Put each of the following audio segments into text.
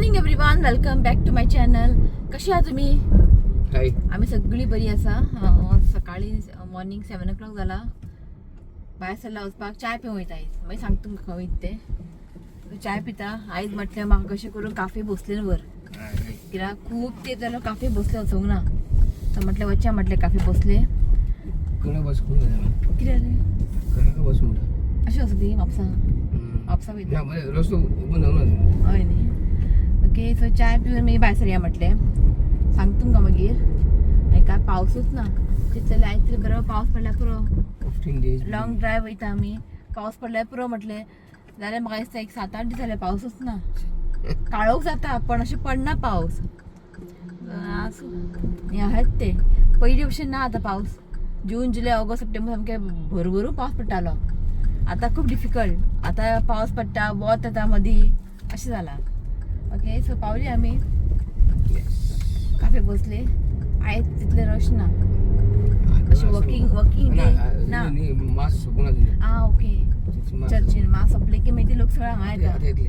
Morning everyone, welcome back to my channel. कशी आहा तुम्ही? हाय. आम्ही सगळी बरी आसा. सकाळी मॉर्निंग 7 ओ क्लॉक जाला. भायर सरला वचपाक, चाय पिवंक वयता आयज. मागीर सांगता तुमकां खंय वयता तें. चाय पिता आयज. म्हटल्यार म्हाका कशें करून काफे भोसलेन व्हर, कित्याक खूब तेंप जालो काफे भोसले वचूंक ना. सो म्हटलें वचया म्हटलें काफे भोसले. कडा बस कोण? कितें जालें? कडा बस म्हणटा. अशें आसा ती म्हापसा, म्हापसा वयता. ना, बरें, रस्तो ओपन जावना अजून. हय न्ही? ओके, सो चाय पिवन मागीर भायर सरया म्हटलें. सांगता तुमकां मागीर. हेका पावसूच ना तितले. आयज तरी बरो पावस पडल्यार पुरो. 15 days. Long drive वयता आमी. पावस पडल्यार पुरो म्हटलें. जाल्यार म्हाका दिसता एक 7-8 दीस जाले पावसूच ना. काळोख जाता पण अशें पडना पावस. आसूं, हें आहात ते पयलीं भशेन ना आतां पावस. जून, जुलय, ऑगस्ट, सप्टेंबर सामकें भरभरून पावस पडटालो. आतां खूब डिफिकल्ट. आतां पावस पडटा, वत येता मदीं, अशें जालां. ओके, सो पावली आमी काफे बसले. आयज तितले रश ना अशें. वर्किंग वर्किंग डे ना. मास सोपून अजून. आं, ओके. चर्चीन मास सोंपले की मागीर ते लोक सगळे हांगा येता. आता येतले.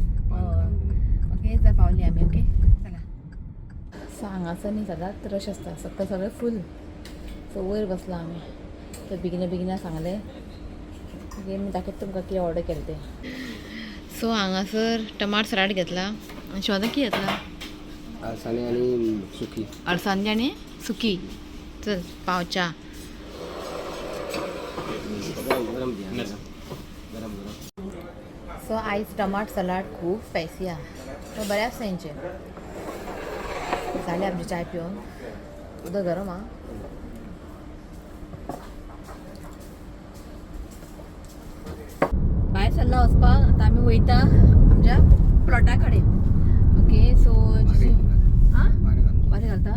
ओके, तर पावली आमी. ओके, चला. सो हांगासर न्ही सदांच रश आसता, सकयल सगळें फूल. सो वयर बसला आमी. तर बेगिना बेगिना सांगलें. ओके, मी दाखयता तुमकां कितें ऑर्डर केलें तें. सो हांगासर टमाट सलाड घेतला आनी शिवादा कितें घेतला? अळसाणे आणि सुकी. अळसांदे आनी सुकी. चल पावच्या. गरम गरम द्या, गरम गरम. सो आयज टमाट सलाड खूब स्पायसी आहा, सो बरें आसा तेंचें. जालें आमचें चाय पिवन. उदक गरम आहा. भायर सरला वचपाक. आतां आमी वयता आमच्या प्लॉटा कडेन. ओके, सो जशें आं वारें घालता.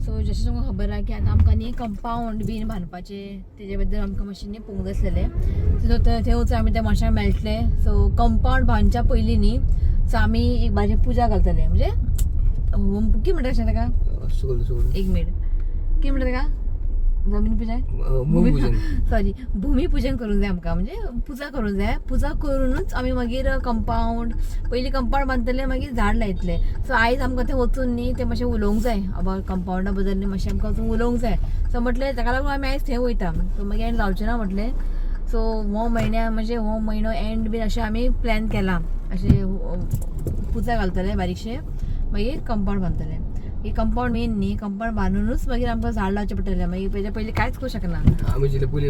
सो जशें तुमकां खबर आहा की आतां आमकां न्ही कंपावंड बीन बांदपाचें, तेजे बद्दल आमकां मातशें न्ही पळोवंक जाय आसलेलें. सो थंय वचून आमी त्या मनशाक मेळटले. सो कंपावंड बांदच्या पयलीं न्ही, सो आमी एक बारीक पुजा घालतले, म्हणजे होम कितें म्हणटा अशें ताका? सुकल सुकल. एक मिनिट, कितें म्हणटा ताका? जमीन पुजा. भूमिपूजन. सॉरी, भूमिपूजन करूंक जाय आमकां, म्हणजे पुजा करूंक जाय. पुजा करूनच आमी मागीर कंपावंड, पयलीं कंपावंड बांदतले, मागीर झाड लायतले. सो आयज आमकां थंय वचून न्ही तें मातशें उलोवंक जाय अबावट कंपावंडा बद्दल न्ही, मातशें आमकां वचून उलोवंक जाय. सो म्हटलें ताका लागून आमी आयज थंय वयता. सो मागीर आनी जावचें ना म्हटलें. सो हो म्हयन्या, म्हणजे हो म्हयनो एंड बीन अशें आमी प्लॅन केलां. अशें पुजा घालतले बारीकशें, मागीर कंपावंड बांदतले. ही कंपावंड मेन न्ही, कंपावंड बांदूनच मागीर आमकां झाड लावचें पडटलें. मागीर तेच्या पयलीं कांयच करूं शकना. आम्ही जिथे पयली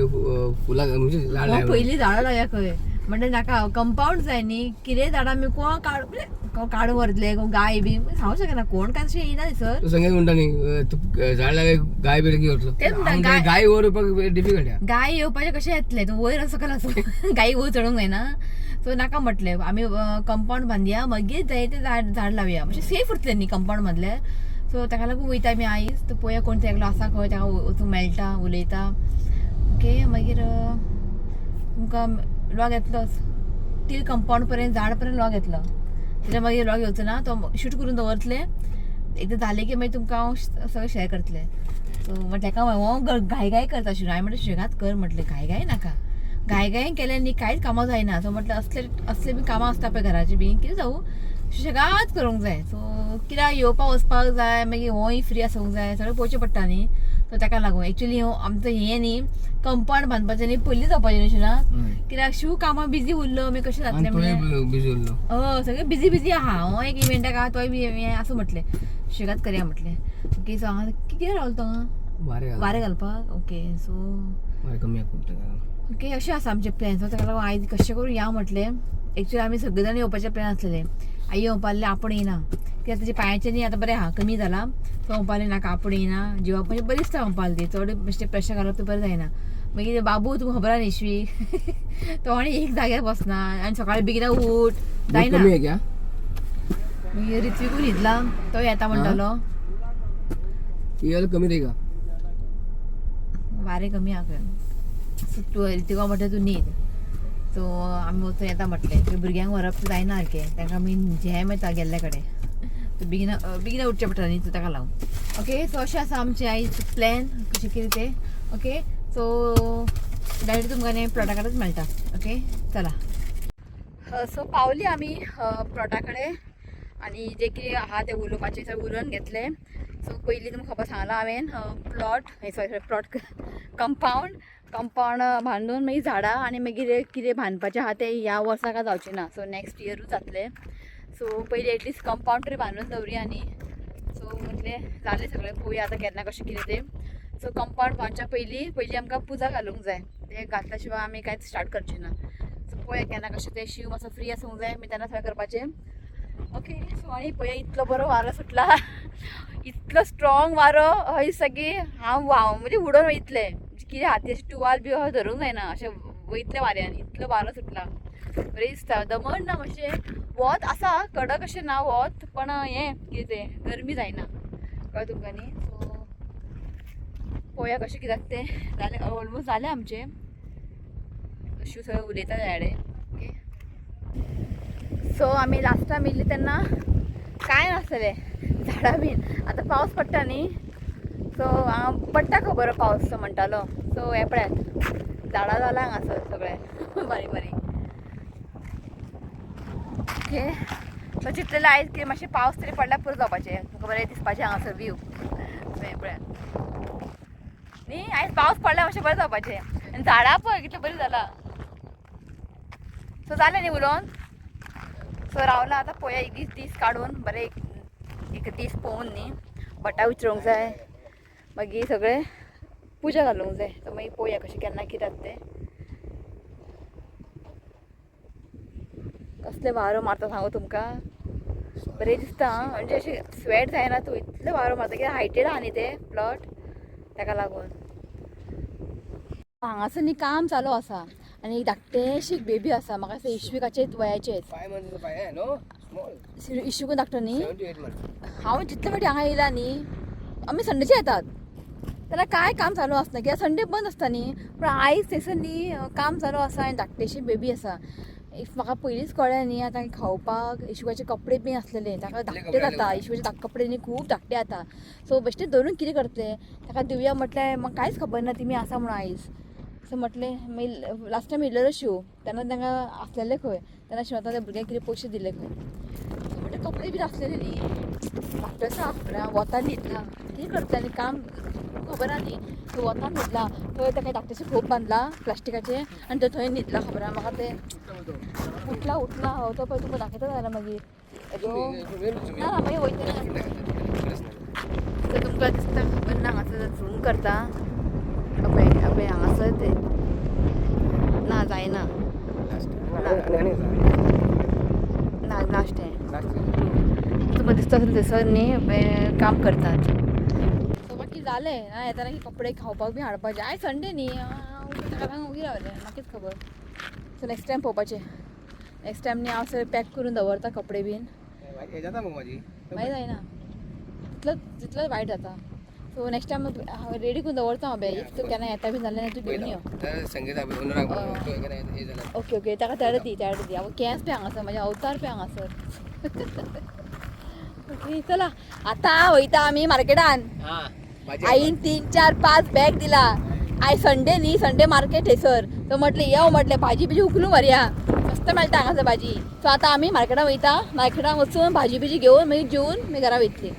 फुलां म्हणजे झाड हो, पयलीं झाडां लावया खंय. म्हणटा नाका, कंपावंड जाय न्ही. कितें झाडां आमी कोण काड, म्हणजे काडून व्हरतले, कोण गाय बी सांगू शकना. कोण काय तशें येयना थंयसर. तो संगीत म्हणटा न्ही, तूं झाड लाय, गाय बी व्हरतलो. तेच म्हणटा, गाय- गाय व्हरपाक डिफिकल्ट आहा. गाय येवपाचें कशें येतलें? तूं वयर सकयल आसूं, गाय वयर चडूंक जायना. सो नाका म्हटलें, आमी कंपावंड बांदया, मागीर जाय तें झाड झाड लावया, मातशें सेफ उरतलें न्ही कंपावंड बांदल्यार. सो ताका लागून वयता आमी आयज. तो पळोवया कोण एकलो आसा खंय, ताका वचूंक मेळटा, उलयता. ओके, मागीर तुमकां व्लॉग येतलोच टील कंपावंड पर्यंत, झाड पर्यंत व्लॉग येतलो. तेच्या मागीर व्लॉग येवचो ना. तो शूट करून दवरतले. एकदां जालें की मागीर तुमकां हांव सगळें शेअर करतलें. सो म्हटलें ताका हो घाय घाय करता शिव. हांवें म्हटलें सुशेगाद कर म्हटलें, घाय घाय नाका. घाय घाय केलें न्ही कांयच कामां जायना. सो म्हटलें असले असले बी कामां आसता पळय घराची बी, कितें जावूं, सुशेगाद करूंक जाय. सो कित्याक येवपाक वचपाक जाय, मागीर होय फ्री आसूंक जाय, सगळें पळोवचें पडटा न्ही. सो ताका लागून एक्चुली हो आमचो हें न्ही कंपावंड बांदपाचें न्ही, पयलीं जावपाचें न्ही शिना, कित्याक शिव कामां बिजी उरलो, मागीर कशें जातलें म्हणलें. बिजी उरलो. हय, सगळें बिजी बिजी आहा. हो एक इव्हेंटाक आहा, तोय बी हें आसूं म्हटलें, सुशेगाद करया म्हटलें. ओके, सो हांगा कितें रावलो तो हांगा? वारें. वारें घालपाक. ओके, सो वारें कमी आहा खूब ताका. ओके, अशें आसा आमचें प्लॅन. सो ताका लागून आयज कशें करून या म्हटलें. एक्चुअली आमी सगळे जाण येवपाचें प्लॅन आसलेलें. आई म्हणपाक लागली आपूण येयना, कित्याक तेजे पांयाचें न्ही आतां बरें आहा, कमी जालां. सो म्हणपाक लागली नाका, आपूण येयना, जिवाक मातशें बरें दिसता म्हणपाक लागली, चड मातशें प्रेशर घालप तें बरें जायना. मागीर बाबू तुमकां खबर आहा न्ही श्वी, तो आनी एक जाग्यार बसना आनी सकाळीं बेगिना उठ जायना. कमी आहे क्या? मागीर ऋत्विकूय न्हिदला, तो येता म्हणटालो. याला कमी रे का? वारें कमी आहा खंय. सो तूं ऋतिका म्हटलें तूं न्हीद, सो आमी वचून येता म्हटलें. की भुरग्यांक व्हरप जायना सारकें, तांकां आमी झेम येता गेल्ले कडेन. सो बेगिना बेगिना उठचें पडटा न्ही, सो ताका लागून. ओके, सो अशें आसा आमचें आयज प्लॅन कशें कितें तें. ओके, सो डायरेक्ट तुमकां न्ही प्लॉटा कडेच मेळटा. ओके, चला. सो पावली आमी प्लॉटा कडेन. आनी जे कितें आहा तें उलोवपाचें सगळें उलोवन घेतलें. सो पयलीं तुमकां खबर सांगलां हांवें, plot, sorry plot, compound, compound बांदून मागीर झाडां आनी मागीर कितें बांदपाचें आहा तें ह्या वर्सा काय जावचें ना, सो नॅक्स्ट इयरूच जातलें. सो पयलीं एटलिस्ट कंपावंड तरी बांदून दवरुया न्ही. सो म्हटलें जालें सगळें, पळोवया आतां केन्ना कशें कितें तें. सो कंपावंड बांदच्या पयलीं पयलीं आमकां पुजा घालूंक जाय, तें घातल्या शिवाय आमी कांयच स्टार्ट करचें ना. सो पळोवया केन्ना कशें तें. शीव मातसो फ्री आसूंक जाय, मागीर तेन्ना सगळें करपाचें. ओके, सो आनी पळया इतलो बरो वारो सुटला, इतलो स्ट्रॉंग वारो, हय दिसता की हांव व्हांव म्हणजे उडोवन वयतलें. म्हणजे कितें हाती अशें टुवाल बी अशें धरूंक जायना, अशें वयतलें वाऱ्यान, इतलो वारो सुटला. बरें दिसता. दमण ना, मातशें वत आसा, कडक अशें ना वत, पण हें कितें तें गरमी जायना, कळ्ळें तुमकां न्ही. सो पळोवया कशें कित्याक तें. जालें, ऑलमोस्ट जालें आमचें. अश्यो सगळें उलयता जाडे. ओके, सो आमी लास्ट टायम येयल्ली तेन्ना कांय नासलें, झाडां बीन. आतां पावस पडटा न्ही, सो हांव पडटा खबर पावस तो म्हणटालो. सो हें पळयात, झाडां जालां हांगासर सगळें बारीक बारीक. ओके, सो चिंतलेलें आयज की मातशें पावस तरी पडल्यार पुरो जावपाचें, तुमकां बरें दिसपाचें हांगासर व्यू. सो हें पळयात न्ही, आयज पावस पडल्यार मातशें बरें जावपाचें. आनी झाडां पळय कितलें बरीं जालां. सो जालें न्ही उलोवन. सो रावला आतां, पळोवया एक दीस दीस काडून बरें एक एक दीस पळोवन न्ही, भटा विचारूंक जाय, मागीर सगळें पुजा घालूंक जाय. सो मागीर पळोवया कशें केन्ना कितें जाता तें. कसलें वारो मारता सांगू तुमकां, बरें दिसता आं. म्हणजे अशें स्वेट जायना तूं, इतलें वारो मारता, कित्याक हायटेड आहा न्ही तें प्लॉट, ताका लागून. हांगासर न्ही काम चालू आसा आनी एक धाकटेशी एक बेबी आसा, म्हाका दिसता इश्विकाचेच वयाचेच. 5 months five, no, small. इश्विकून धाकटो न्ही. 7 to 8 months. हांव जितले फावटी हांगा येयला न्ही, आमी संडेचे येतात तेन्ना कांय काम चालू आसना, कित्याक संडे बंद आसता न्ही. पूण आयज थंयसर न्ही काम चालू आसा आनी धाकटेशी बेबी आसा. If म्हाका पयलींच कळ्ळें न्ही, आतां खावपाक इशुकाचे कपडे बी आसलेले ताका, धाकटे कपडे जाता. आसले? इशुकाचे कपडे न्ही खूब धाकटे जाता. सो बेश्टे धरून कितें करतले, ताका दिवया म्हटल्यार म्हाका कांयच खबर ना तिमी आसा म्हणून आयज. सो म्हटलें मागीर लास्ट टायम येयलेलो शिव तेन्ना तांकां आसलेले खंय, तेन्ना शिव आतां त्या भुरग्यांक कितें पयशे दिले खंय. सो म्हणटा कपडे बी आसलेले न्ही, धाकटो आसा फुडें वतान न्हिदला, कितें करतलें आनी काम खबर ना न्ही. सो वतान न्हिदला थंय, ताका धाकटेशें खोप बांदला प्लास्टिकाचें आनी तो थंय न्हिदला. खबर आहा म्हाका तें. उठला उठला हो तो पळय, तुमकां दाखयता जाल्यार मागीर ना ना मागीर वयतले. तर तुमकां दिसता खबर ना, हांगासर झूम करता पळय पळय हांगासर ते ना जायना. ना, लास्ट हें तुमकां दिसता असेल थंयसर न्ही पळय काम करतात. सो बाकी जालें ना, येताना की कपडे खावपाक बी हाडपाचे. आयज संडे न्ही, हांव ताका लागून ओगी रावलें, म्हाकाच खबर. सो नेक्स्ट टायम पळोवपाचें. नेक्स्ट टायम न्ही हांव सगळें पॅक करून दवरता कपडे बीन. हे जाता मगो म्हाजी. मागीर जायना तितलो, तितलोच वायट जाता. सो नेक्स्ट टायम हांव रेडी करून दवरता हांव बॅग. If तूं केन्ना येता बी जाल्यार तूं घेवन यो. संगीता ओनराक हे जाल्यार. ओके ओके, ताका तेडे दी, तेडे दी. हांव केंस पळय हांगासर, म्हाजे अवतार पळय हांगासर. ओके, चला आतां वयता आमी मार्केटान. हां, भाजी. आईन तीन चार पांच बॅग दिला. आयज संडे न्ही, संडे मार्केट थंयसर. सो म्हटलें यो, म्हटलें भाजी बिजी उखलून व्हरया, स्वस्त मेळटा हांगासर भाजी. सो आतां आमी मार्केटान वयता, मार्केटान वचून भाजी बिजी घेवन मागीर जेवन मागीर घरा वयतली.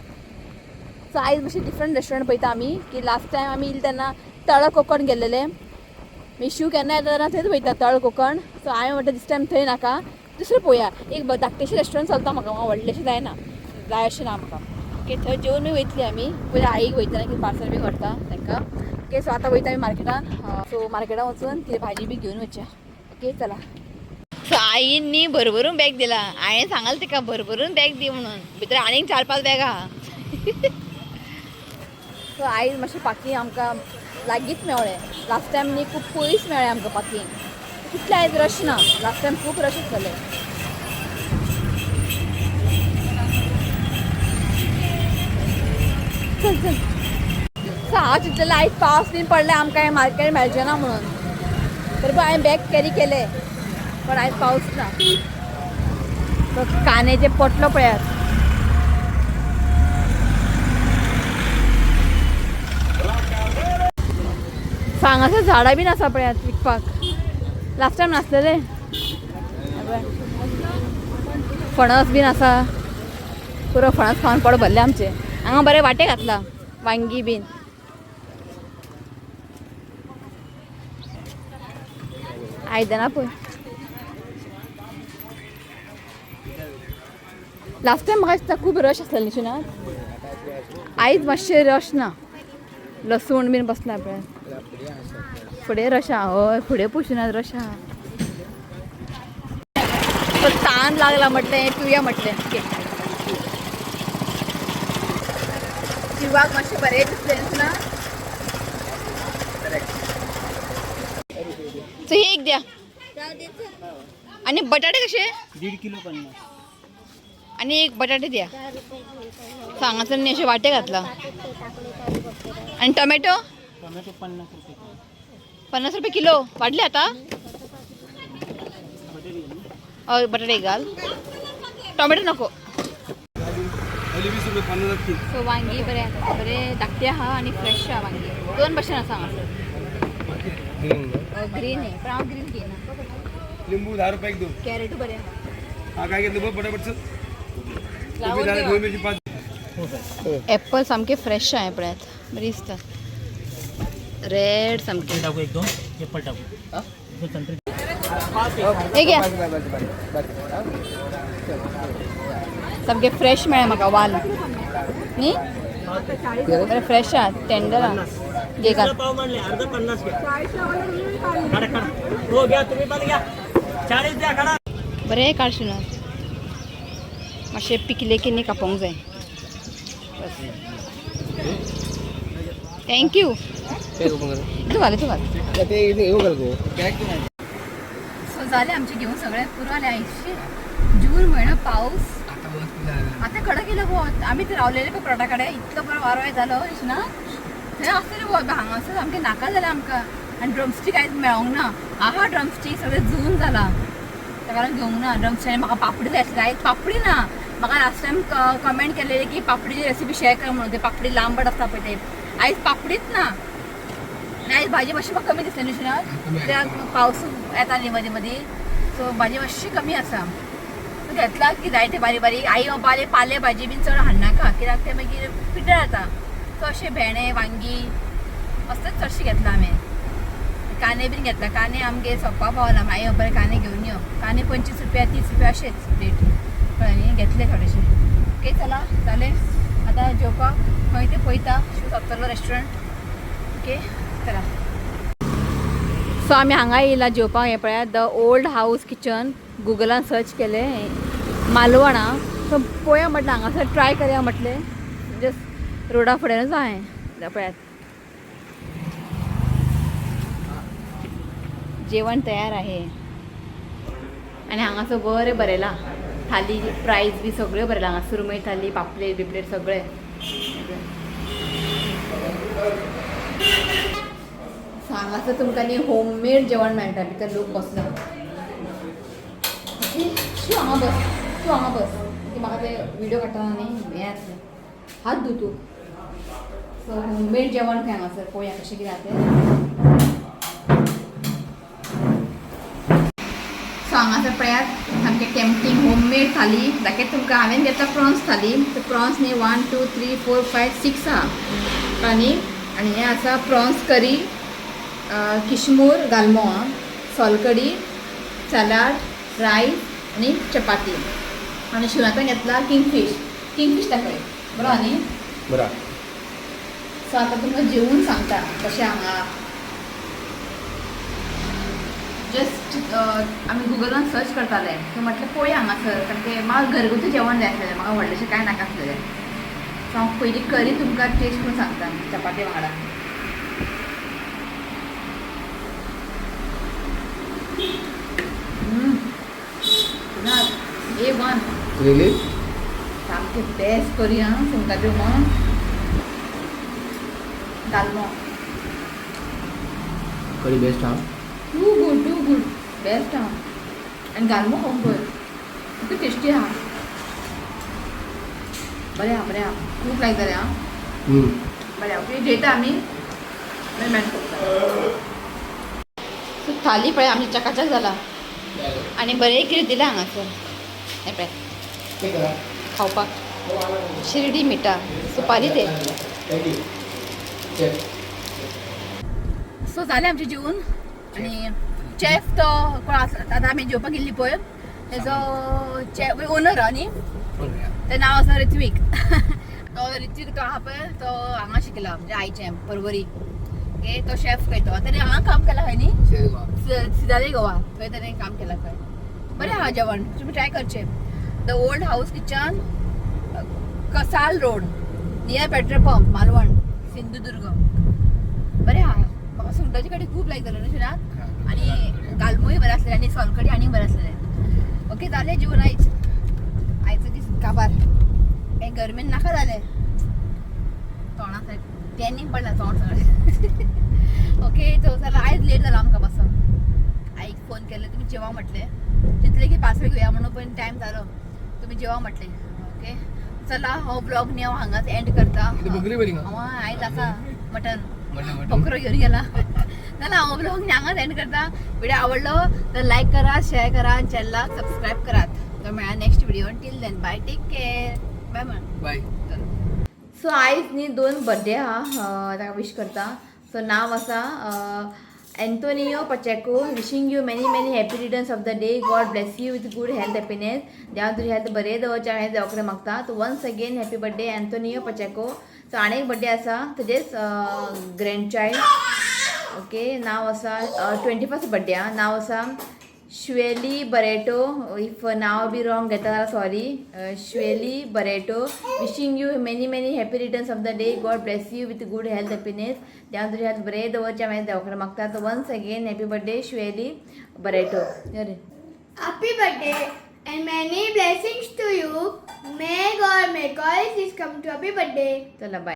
सो आयज मातशें डिफरंट रेस्टॉरंट पळयता आमी, की लास्ट टायम आमी येयले तेन्ना तळ कोकण गेल्लेले. मिशू केन्ना येता तेन्ना थंयच वयता, तळ कोकण. सो हांवें म्हटलें दीस टायम थंय नाका, दुसरें पळोवया. एक धाकटेशें रेस्टॉरंट चलता म्हाका, म्हाका व्हडलेशें जायना, जाय अशें ना म्हाका. ओके, थंय जेवन बी वयतली आमी. पयलीं आईक वयतना कितें पार्सल बी व्हरता तांकां. ओके, सो आतां वयता आमी मार्केटान. सो मार्केटान वचून कितें भाजी बी घेवन वचया. ओके, चला. सो आईन न्ही भरभरून बॅग दिला. हांवें सांगलें तिका भरभरून बॅग दी म्हणून, भितर आनीक चार पांच बॅगां आहा. सो आयज मातशें पार्किंग आमकां लागींच मेवळें. लास्ट टायम न्ही खूब पयस मेळ्ळें आमकां पार्किंग. तितलें आयज रश ना, लास्ट टायम खूब रश आसतलें. चल चल. सो हांव चिंतलेलें आयज पावस बीन पडलें आमकां हें मार्केट मेळचें ना म्हणून, तरी पण हांवें बॅग कॅरी केलें, पण आयज पावस ना. तो कांद्याचे पोटलो पळयात. सो हांगासर झाडां बीन आसा पळयात विकपाक, लास्ट टायम नासलेले. हे पळय. फणस बीन आसा. पुरो फणस खावन पोट भरले आमचे. हांगा बरे वाटे घातला वांगी बीन. आयदनां पळय. लास्ट टायम म्हाका दिसता खूब रश आसलें न्ही शिनात. आयज मातशें रश ना. लसूण बीन बसला पळय फुडें रश आहा. हय फुडें पोशिनात रश आहा. तान लागला म्हटलें पिवया म्हटलें. ओके शिवाक मातशें बरें दिसलें ना. सो हे एक द्या. आणि बटाटे कशे? 1.5 किलो 50. आणि एक बटाटे द्या. हांगासर न्ही अशे वाटे घातला. आणि टोमॅटो? टोमॅटो 50 रुपये. 50 रुपये किलो वाडले आता. हय बटाटे घाल, टोमॅटो नको. 20 रुपये 50. सो वांगी बरे बरे धाकटे आहा आणि फ्रेश आहा वांगी. दोन भशेन आसा हांगासर. ग्रीन आहे पण हांव ग्रीन घेयना. लिंबू 10 रुपये एक दोन. कॅरेटू बरें आहा. हा काय घेतलं बघ पटापट चल. गोबी मिरची 5. एप्पल सामके फ्रेश आहे पळयात, बरी दिसता रेड सामके. टाकू एक दोन एप्पल टाकू दोन संत्री. हे घ्या, सामके फ्रेश मेळ्ळे म्हाका वाल न्ही, बरें फ्रेश आहा, टेंडर आहा. घे घाल. पाव मांडले अर्धा 50 घ्या. काढा काढा. हो घ्या तुम्ही पण घ्या. 40 द्या काढा. बरें काडशें ना मातशें पिकले की न्ही कापोंक जाय. Thank you. तूं घाल तूं घाल. सो जालें आमचें घेवन सगळें पुरो जालें. आयशी जून म्हयनो पावस आतां कडक येयलो गो. आमी थंय रावलेले पळय प्रोटा कडेन इतलो बरो वारो येतालो ना थंय आसतलें गो. हांगासर सामकें नाका जालें आमकां. आनी ड्रमस्टीक आयज मेळोंक ना. आहा ड्रमस्टीक सगळें जून जाला ताका लागून घेवंक ना ड्रमस्टीक. म्हाका पापडी जाय आसली, आयज पापडी ना. म्हाका लास्ट टायम कमेंट केलेली की पापडीची रेसिपी शेअर कर म्हणून. ते पापडी लांबट आसता पळय ते, आयज पापडीच ना. आनी आयज भाजी मातशी म्हाका कमी दिसली न्ही शिनात, कित्याक पावस येता न्ही मदीं मदीं. सो भाजी मातशी कमी आसा. सो घेतला की जायते बारीक बारीक. आई बाबा पाले भाजी बीन चड हाडनाका कित्याक ते मागीर पिड्ड्यार जाता. सो अशें भेंडे वांगी असलेच चडशें घेतला हांवें. कांदे बीन घेतला. कांदे आमगे सोंपा पावला. आई बाबा कांदे घेवन यो. कांदे 25 रुपया 30 रुपया अशेच रेट कळ्ळें न्ही. घेतले थोडेशे. ओके चला जालें आतां जेवपाक खंय तें पळयता शिव सोंपतलो रेस्टॉरंट. ओके चला. सो आमी हांगा येयला जेवपाक. हें पळयात the old house kitchen, गुगलान सर्च केलें मालवण आं. सो पळोवया म्हटलें हांगासर ट्राय करया म्हटलें. जस्ट रोडा फुड्यानूच आहा हें पळयात. जेवण तयार आहे आणि हांगासर बरें बरयलां थाली प्रायस बी सगळें बरयलां हांगा. सुरमय थाली पापलेट बिपलेट सगळें. सो हांगासर तुमकां न्ही होममेड जेवण मेळटा. भितर लोक बसला. ओके तूं हांगा बस, तूं हांगा बस. ओके म्हाका ते व्हिडिओ काडटना न्ही हें जातलें. हात धू तूं. सो होममेड जेवण खंय हांगासर पळोवया कशें कितें आसा तें. सो हांगासर पळयात सामकें टेम्पटींग होममेड थाली दाखयता तुमकां. हांवें घेतला प्रॉन्स थाली. प्रॉन्स न्ही 1 2 3 4 5 6 आहा. आनी आनी हें आसा प्रॉन्स करी, किशमूर गालमो आं, सोलकडी, सलाड, रायस आनी चपाती. आनी शिवनाथान घेतला किंगफीश. किंगफीश दाखय बरो न्ही. बरं. सो आतां तुमकां जेवून सांगता कशें हांगा. जस्ट आमी गुगलान सर्च करताले. सो म्हटलें पळोवया हांगासर, कारण ते म्हाका घरगुती जेवण जाय आसलेलें, म्हाका व्हडलेशें कांय नाका आसलेलें. सो हांव पयलीं करी तुमकां टेस्ट करून सांगता चपाती वांगडा. A1. Really? सामकें बेस्ट करी आं सुंगटाच्यो म्हण गालमो. कढी बेस्ट हा. Too good, too good, best आहा. आनी गालमो खावन पळय कितू टेस्टी आहा. बरें आहा, बरें आहा, खूब लायक जालें आं. बरें ओके जेयता आमी मागीर मेळटा. सो थाली पळय आमची चकाचक जाला आनी बरें कितें दिलां हांगासर हें पळय खावपाक. शिर्डी मिठा सुपारी ते. सो जालें आमचें जेवण आनी चॅफ तो कोण आसा आतां आमी जेवपाक गेल्ली पळय तेजो चॅफ ओनर न्ही, तें नांव आसा ऋत्वीक. तो ऋत्वीक तो आहा पळय तो हांगा शिकला म्हणजे आयचें परवरी. ओके, तो शेफ खंय तो तेणें हांगा काम केलां खंय न्ही, सिदाले गोवा थंय तेणें काम केलां खंय. बरें आहा जेवण, तुमी ट्राय करचें. The old house kitchen, Kasal road, near petrol pump, Malvan, Sindhudurg. बरें आहा. म्हाका सुंगटाची कडी खूब लायक जाली न्हू शिरात, आनी गालमोय बरें आसलें आनी सोलकडी आनी बरें आसलें. ओके, जालें जेवण आयज. आयचो दीस काबार. हे गरमेन नाका जालें, तोंडा टॅनिंग पडला तोंड सगळें. ओके, तो चला आयज लेट जाला आमकां मातसो. आईक फोन केले तुमी जेवा म्हटलें, चिंतलें की पार्सल घेवया म्हणून, पण टायम जालो, तुमी जेवा म्हटलें. ओके, चला हो ब्लॉग न्ही हांव हांगाच एंड करता. बकरी बरी का? हांव आयज आसा मटन बकरो घेवन गेला. चला हो ब्लॉग न्ही हांगाच एंड करता. व्हिडिओ आवडलो तर लायक करा, शेअर करा आणि चॅनलाक सबस्क्राईब करात. तर मेळा next video. Till then bye, take care, bye म्हण. बाय. सो आयज न्ही दोन बर्थडे आहा, ताका विश करता. सो नांव आसा Antonio Pacheco. Wishing you many many happy returns of the day. God bless you with good health, happiness. देवा तुजी हेल्थ बरें दवरचें हांवें देवा कडेन मागता. So once again happy birthday Antonio Pacheco. So आनी एक बर्थडे आसा तुजेच ग्रँडचायल्ड. ओके, नांव आसा 21st birthday आहा. नांव आसा श्वेली बरेटो. If नांव बी रॉंग घेता जाल्यार sorry. Shweli Barreto, wishing you many many happy returns of the day. God bless you with good health, happiness. देवा तुजी हेल्थ बरें दवरचें हांवें देवा कडेन मागता. So once again happy birthday Shweli Barreto. अरे Happy birthday and many blessings to you. May God make all this come to happy birthday. चला बाय.